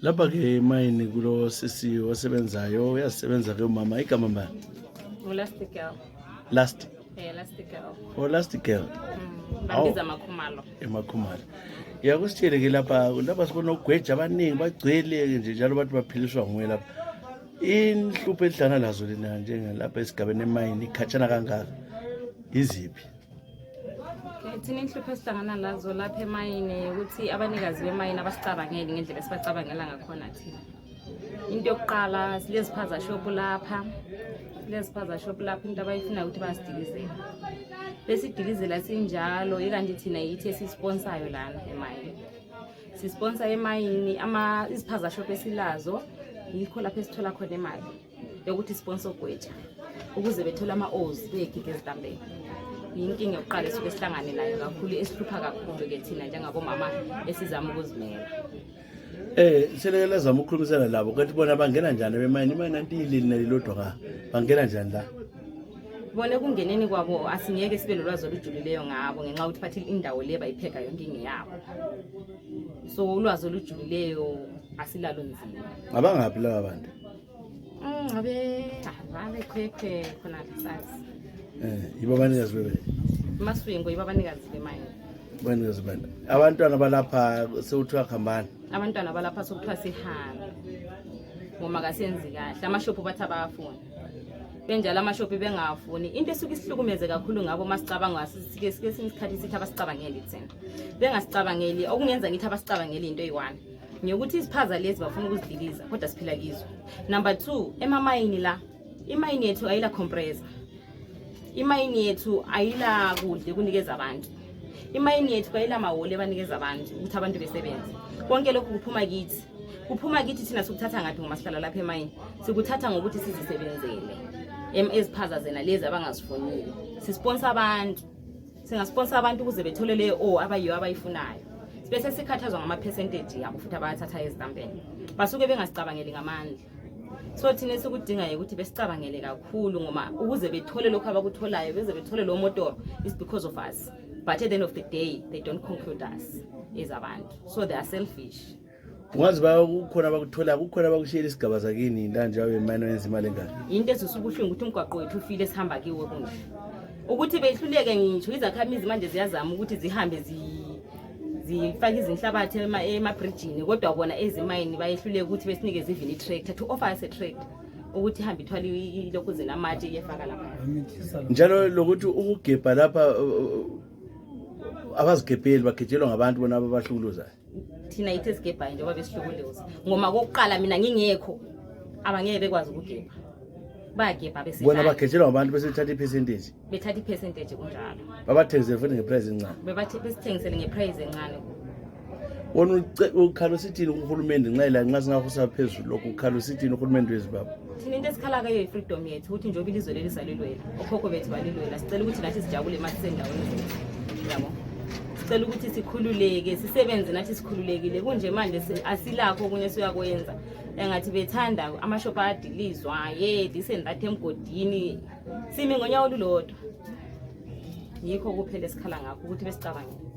Lapha ke mine kulo sisi osebenzayo uyasebenza ke umama igama mbani? Lastgirl. Lastgirl. Oh, Lastgirl. Bambiza amakhumalo. eMaKhumalo. Yakusitshele ke lapha sibona ugweja abaningi bagcwele nje njalo bathi baphiliswa nguwe lapha. Inhlupho edlana lazo lena njengalapha esigabeni emayini ikhatshana kangaka. Iziphi? Thina inhlupho esihlangana lazo lapha emayini ukuthi abanikazi bemayini abasicabangeli ngendlela esibacabangela ngakhona thina. Into yokuqala sileziphaza shop lapha. Into abayifuna ukuthi basidilizele. Besidilizela sinjalo ikanti thina yithi esisponsayo lana emayini. Sisponsor emayini iziphaza shop esilazo yikho lapha esithola khona imali yokuthi sponsor gweja ukuze bethola ama-O's begige ezitambeni. Yinkinga yokuqala esuke sihlangane nayo kakhulu esihlupha kakhulu ke thina njengabomama esizama ukuzimela. Selekela zama ukukhulumisana labo kanti bona bangena njani bemayini imali nanti ilili nalilodwa ka bangena njani la? Bone kungeneni kwabo asingeke sibe nolwazi olujulileyo ngabo ngenxa ukuthi bathi indawo le bayipheka yonke ingeyabo. So ulwazi olujulileyo asilalo nzima. Abangaphi laba bantu? Ngabe khwekhe khona sazi. Yibo abanikazi bebe. Maswingo yibo abanikazi bemayini. Abanikazi bani? Abantwana balapha sewuthiwa khambani. Abantwana balapha sokuthiwa sihambe. Ngoma kasenzi kahle amashophu bathi abafuni. Benjalo amashophu bengafuni. Into esuke isihlukumeze kakhulu ngabo masicabanga sike isikhathi sithi abasicabangeli thina. Bengasicabangeli okungenza ngithi abasicabangeli into eyi1. Ngiyokuthi isiphaza lezi bafuna ukuzidiliza kodwa siphila kizo. Number 2 emamayini la imayini yethu ayila compressor. Imayini yethu ayila kudle kunikeza abantu. Imayini yethu ayila mawole banikeza abantu ukuthi abantu besebenze. Konke lokhu kuphuma kithi thina sikuthatha ngathi ngoma sihlala lapha emayini. Sikuthatha ngokuthi sizisebenzele. Eziphaza zena lezi abangazifunile. Sisponsor abantu. Singasponsor abantu ukuze bethole leyo abayiyo abayifunayo. Bese sikhathazwa ngama percentage yabo futhi abayathatha ezitambeni. Basuke bengasicabangeli ngamandla. So thina sikudinga ukuthi besicabangele kakhulu ngoma ukuze bethole lokho abakutholayo beze bethole lo motor is because of us. But at the end of the day they don't conclude us as abantu. So they are selfish. Ungazi bakukhona abakuthola kukhona abakushiyela isigaba zakini ndanje yawe imali nzima lengane. Into ezisubuhlungu ukuthi umgwaqo wethu ufile sihamba kiwo kunje. Ukuthi behluleke ngisho izakhamizi manje ziyazama ukuthi zihambe zifaka izinhlabathi emabridgini kodwa bona ezimayini bayehluleke ukuthi besinikeze even i-tractor to offer us a tractor ukuthi ihambe ithwala lokhu zinamatshe iyefaka lapha. Njalo lokuthi ukugebha lapha abazigebheli bagejelwa ngabantu bona ababahlukuluzayo. Thina yithi sigebha njengoba besihlukuluza ngoma kokuqala mina ngingekho abangeke bekwazi ukugebha. Bayagebha bese bona bagejelwa ngabantu bese bethatha ipercentage. Bethatha ipercentage kunjalo. Babathengisele futhi ngeprice encane. Besithengisele ngeprice encane. Wona ukhalo sithini uhulumende nxa singakusa phezulu lokho ukhalo sithini uhulumende weZimbabwe. Thina into esikhala kayo ifreedom yethu ukuthi njobe ilizwe leli salilwela okhokho bethu balilwela sicela ukuthi nathi sijabule masisendaweni zethu. Yabo. Sicela ukuthi sikhululeke sisebenze nathi sikhululekile kunje manje asilakho kunye siyakwenza. Engathi bethanda amashop adilizwa lisendathe emgodini simi ngonyawo lulodwa. Yikho kuphela esikhala ngakho ukuthi besicabangele.